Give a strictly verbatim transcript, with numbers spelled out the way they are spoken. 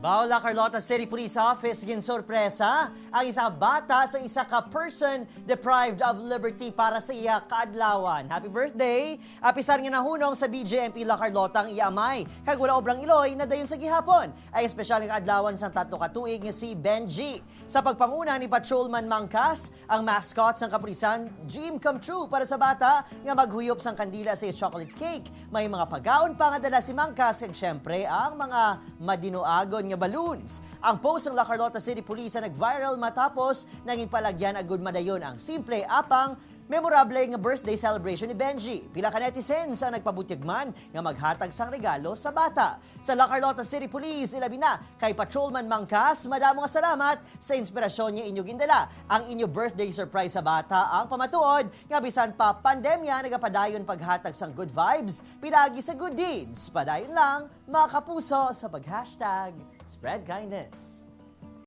Bao, La Carlota City Police Office ginsorpresa ang isa bata sa isa ka person deprived of liberty para sa iya kaadlawan. Happy birthday! Apisan nga nahunong sa B J M P La Carlota ang iya amay, kag wala obrang iloy na dayon sa gihapon ay espesyal nga kaadlawan sang tatlo ka tuig nga si Benji. Sa pagpanguna ni Patrolman Mangkas, ang mascot sang kapulisan, dream come true para sa bata nga maghuyop sang kandila sa chocolate cake. May mga pagkaon pa nga dala si Mangkas, kag syempre ang mga madinuagon nga balloons. Ang post sang La Carlota City Police ang nag-viral matapos nangin palagyan agud madayon ang simple apang memorable nga birthday celebration ni Benji. Pila ka netizens ang nagpabutyag man nga maghatag sang regalo sa bata. Sa La Carlota City Police, ilabi na kay Patrolman Mangkas, madamo nga salamat sa inspirasyon nga inyo gindala. Ang inyo birthday surprise sa bata ang pamatuod nga bisan pa pandemya nagapadayon paghatag sang good vibes pinaagi sa good deeds. Padayon lang, mga kapuso, sa pag-hashtag spread kindness.